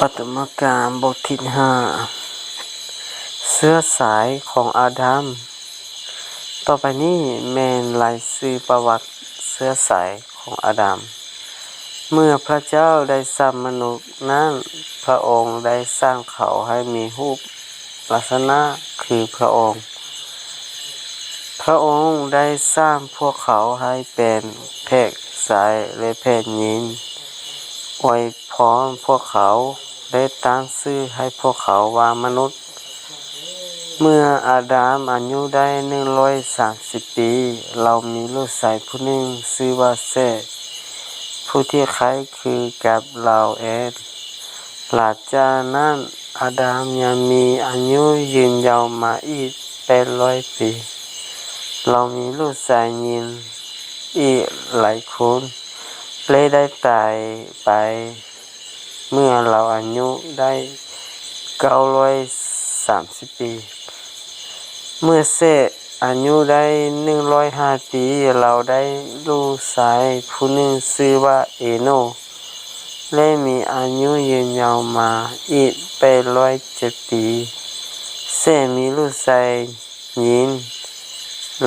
ປັດຖະມະການ ບົດທີຫ້າ ເຊື້ອສາຍຂອງອາດາມ. ຕໍ່ໄປນີ້ແມ່ນລາຍຊື່ປະຫວັດເຊື້ອສາຍຂອງອາດາມ. ເມື່ອພະເຈົ້າໄດ້ສ້າງມະນຸດນັ້ນ, ພະອົງໄດ້ສ້າງເຂົາໃຫ້ມີຮູບລັກສະນະຄືພະອົງ. ພະອົງໄດ້ສ້າງພວກເຂົາໃຫ້ເປັນແພດຊາຍ ແລະ ແພດຍິງ, ອວຍພອນພວກເຂົາ ແລະ ຕັ້ງຊື່ໃຫ້ພວກເຂົາວ່າມະນຸດ. ເມື່ອອາດາມອາຍຸໄດ້ໜຶ່ງຮ້ອຍສາມສິບປີ, ລາວມີລູກຊາຍຜູ້ໜຶ່ງຊື່ວ່າເຊດ, ຜູ້ທີ່ຄ້າຍຄືກັບລາວເອງ. ຫຼັງຈາກນັ້ນ, ອາດາມຍັງມີອາຍຸຍືນຍາວມາອີກແປດຮ້ອຍປີ. ລາວມີລູກຊາຍຍິງອີກຫຼາຍຄົນ ແລະ ໄດ້ຕາຍໄປເມື່ອລາວອາຍຸໄດ້ເກົ້າຮ້ອຍສາມສິບປີ. ເມື່ອເຊດອາຍຸໄດ້ໜຶ່ງຮ້ອຍຫ້າປີ, ລາວໄດ້ລູກຊາຍຜູ້ໜຶ່ງຊື່ວ່າເອໂນ, ແລະ ມີອາຍຸຍືນຍາວມາອີກແປດຮ້ອຍເຈັດປີ. ເຊດມີລູກຊາຍຍິງ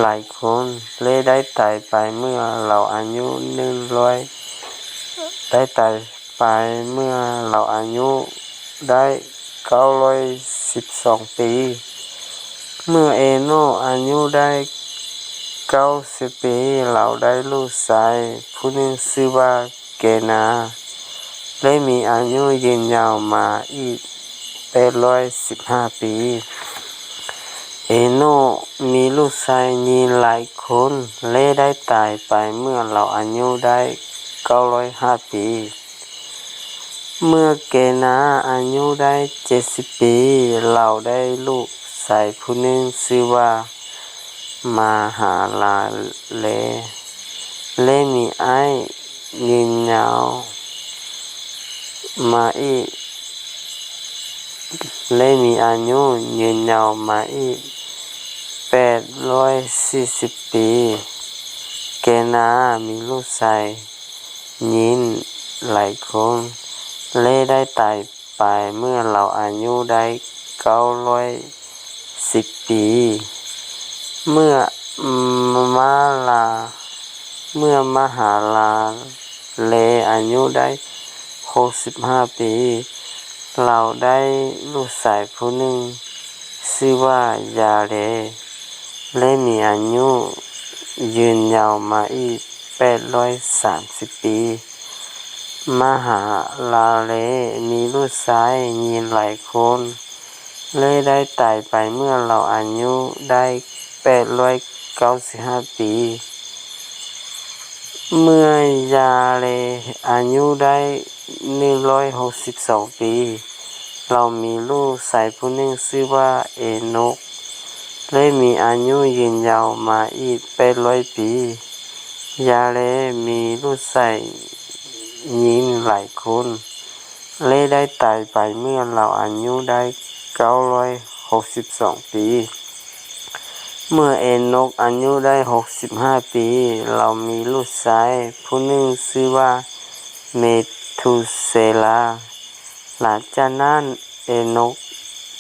ຫຼາຍຄົນ ແລະ ໄດ້ຕາຍໄປເມື່ອລາວອາຍຸໜຶ່ງຮ້ອຍ, ໄດ້ຕາຍໄປເມື່ອລາວອາຍຸໄດ້ເກົ້າຮ້ອຍສິບສອງປີ. ເມື່ອເອໂນອາຍຸໄດ້ເກົ້າສິບປີ, ລາວໄດ້ລູກຊາຍຜູ້ໜຶ່ງຊື່ວ່າເກນາ, ແລະ ມີອາຍຸຍືນຍາວມາອີກແປດຮ້ອຍສິບຫ້າປີ. ເອໂນມີລູກຊາຍຍິງຫຼາຍຄົນ ແລະ ໄດ້ຕາຍໄປເມື່ອລາວອາຍຸໄດ້ເກົ້າຮ້ອຍຫ້າປີ. ເມື່ອເກນາອາຍຸໄດ້ເຈັດສິບປີ, ລາວໄດ້ລູກຊາຍຜູ້ໜຶ່ງຊື່ວ່າມາຫາລາເລ, ແລະ ມີອາຍຸຍືນຍາວມາອີກ, ແລະ ມີອາຍຸຍືນຍາວມາອີກແປດຮ້ອຍສີ່ສິບປີ. ເກນາມີລູກຊາຍຍິງຫຼາຍຄົນ ແລະ ໄດ້ຕາຍໄປເມື່ອລາວອາຍຸໄດ້ເກົ້າຮ້ອຍສິບປີ. ເມື່ອມາລາ, ເມື່ອມາຫາລາເລອາຍຸໄດ້ຫົກສິບຫ້າປີ, ລາວໄດ້ລູກຊາຍຜູ້ໜຶ່ງຊື່ວ່າຢາເລ, ແລະ ມີອາຍຸຍືນຍາວມາອີກແປດຮ້ອຍສາມສິບປີ. ມາຫາລາເລມີລູກຊາຍຍິງຫຼາຍຄົນ ແລະ ໄດ້ຕາຍໄປເມື່ອລາວອາຍຸໄດ້ແປດຮ້ອຍເກົ້າສິບຫ້າປີ. ເມື່ອຢາເລອາຍຸໄດ້ໜຶ່ງຮ້ອຍຫົກສິບສອງປີ, ລາວມີລູກຊາຍຜູ້ໜຶ່ງຊື່ວ່າເອໂນກ ແລະ ມີອາຍຸຍືນຍາວມາອີກແປດຮ້ອຍປີ. ຢາເລມີລູກຊາຍຍິງຫຼາຍຄົນ ແລະ ໄດ້ຕາຍໄປເມື່ອລາວອາຍຸໄດ້ເກົ້າຮ້ອຍຫົກສິບສອງປີ. ເມື່ອເອໂນກອາຍຸໄດ້ຫົກສິບຫ້າປີ, ລາວມີລູກຊາຍຜູ້ໜຶ່ງຊື່ວ່າເມທູເຊລາ. ຫຼັງຈາກນັ້ນ, ເອໂນກ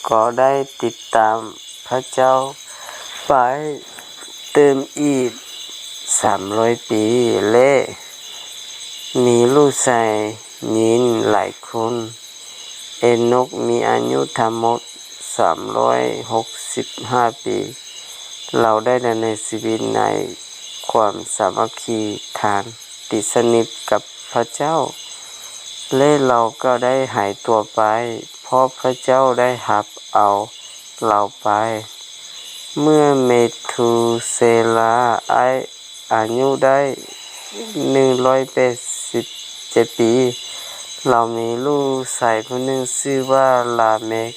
ກໍໄດ້ຕິດຕາມພະເຈົ້າໄປຕື່ມອີກສາມຮ້ອຍປີ ແລະ ມີລູກຊາຍຍິງຫຼາຍຄົນ. ເອໂນກມີອາຍຸທັງໝົດສາມຮ້ອຍຫົກສິບຫ້າປີ. ລາວໄດ້ດຳເນີນຊີວິດໃນຄວາມສາມັກຄີທາງຕິດສະໜິດກັບພະເຈົ້າ ແລະ ລາວກໍໄດ້ຫາຍຕົວໄປ, ເພາະພະເຈົ້າໄດ້ຮັບເອົາລາວໄປ. ເມື່ອເມທູເຊລາອາ ອາຍຸໄດ້ໜຶ່ງຮ້ອຍແປດສິບເຈັດປີ, ລາວມີລູກຊາຍຜູ້ໜຶ່ງຊື່ວ່າລາເມກ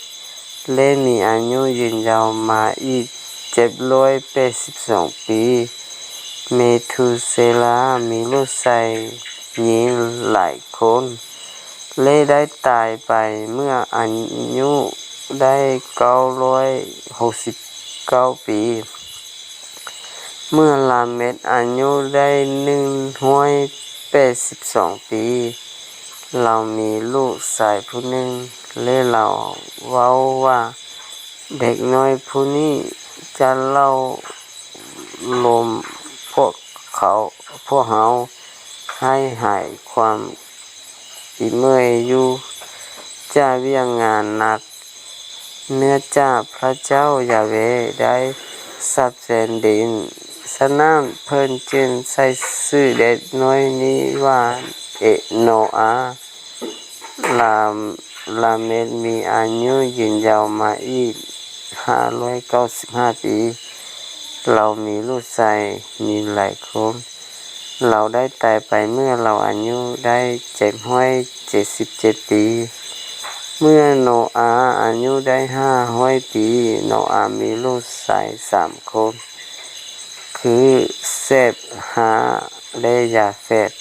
ແລະ ມີອາຍຸຍືນຍາວມາອີກເຈັດຮ້ອຍແປດສິບສອງປີ. ເມທູເຊລາມີລູກຊາຍຍິງຫຼາຍຄົນ ແລະ ໄດ້ຕາຍໄປເມື່ອອາຍຸໄດ້ເກົ້າຮ້ອຍຫົກສິບເກົ້າປີ. ເມື່ອລາເມັກອາຍຸໄດ້ໜຶ່ງຮ້ອຍແປດສິບສອງປີ, ລາວມີລູກຊາຍຜູ້ໜຶ່ງ ແລະ ລາວເວົ້າວ່າ ເດັກນ້ອຍຜູ້ນີ້ຈະເລົ່າລົມພວກເຂົາ ພວກເຮົາໃຫ້ຫາຍຄວາມອີ່ເມື່ອຍຢູ່ຈາກວຽກງານໜັກ ເນື່ອງຈາກພະເຈົ້າຢາເວໄດ້ສັບແສງດິນ. ສະນັ້ນເພິ່ນຈຶ່ງໃສ່ຊື່ເດັກນ້ອຍນີ້ວ່າ ເອ ໂນອາ. ລາ ລາເມກມີອາຍຸຍືນຍາວມາອີກຫ້າຮ້ອຍເກົ້າສິບຫ້າປີ. ລາວມີລູກຊາຍຍິງຫຼາຍຄົນ. ລາວໄດ້ຕາຍໄປເມື່ອລາວອາຍຸໄດ້ເຈັດຮ້ອຍເຈັດສິບເຈັດປີ. ເມື່ອໂນອາອາຍຸໄດ້ຫ້າຮ້ອຍປີ, ໂນອາມີລູກຊາຍສາມຄົນ ຄື ເຊັດ, ຮາມ ແລະ ຢາເຟດ.